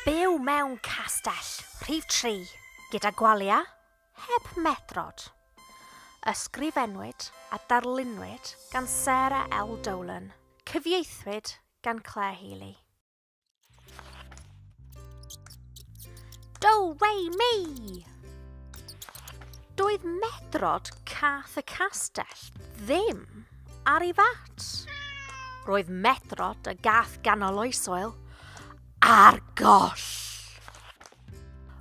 Byw mewn castell, rhif 3, gyda gwalia, heb medrod. Ysgrifennwyd a darlunwyd gan Sarah L Dolan. Cyfieithwyd gan Claire Healy. Do, re, mi! Doedd medrod cath y castell ddim ar ei fat. Roedd medrod y gath ganol oesoel ar goll.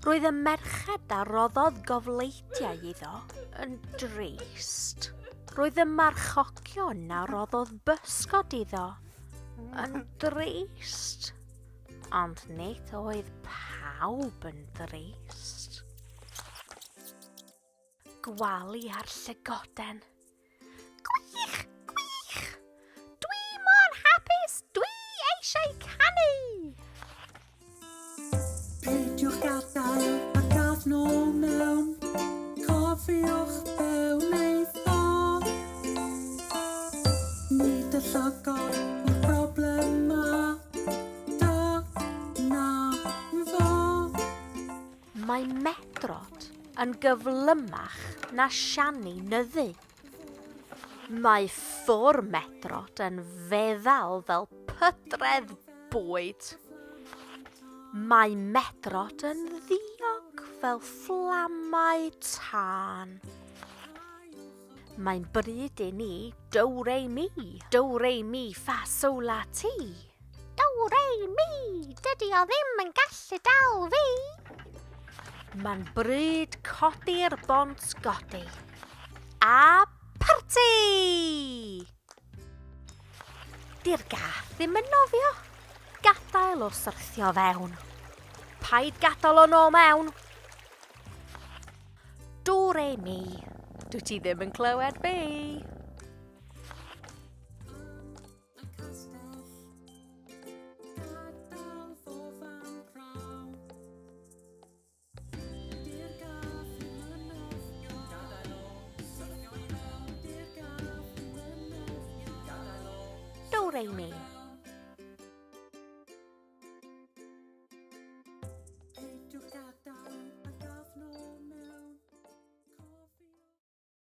Roedd y merched a roddodd gofleidiau iddo yn drist. Roedd y marchogion a roddodd bysgod iddo yn drist. Ond nid oedd pawb yn drist. Gwalu ar llygoden. Gwych, gwych! Dwi mor hapus, dwi eisiau canu! Peidiwch gadael a gath nôl mewn, cofiwch be wneith o. Nid y llygod yw'r broblem 'ma, dyna fo. Mae Medrod yn gyflymach na Siani Nyddu. Mae ffwr Medrod yn feddal fel pydredd bwyd. Mae Medrod yn ddiog fel fflamau tân. Mae'n bryd i ni do re mi, do re mi fa sol la ti. Do re mi, dydy o ddim yn gallu dal fi. Mae'n bryd codi'r bont godi. A parti! Di'r gath ddim yn nofio. Gadael o syrthio fewn. Paid gadael o nôl mewn. Do re mi. Dwi ti ddim yn clywed fi. Do re mi.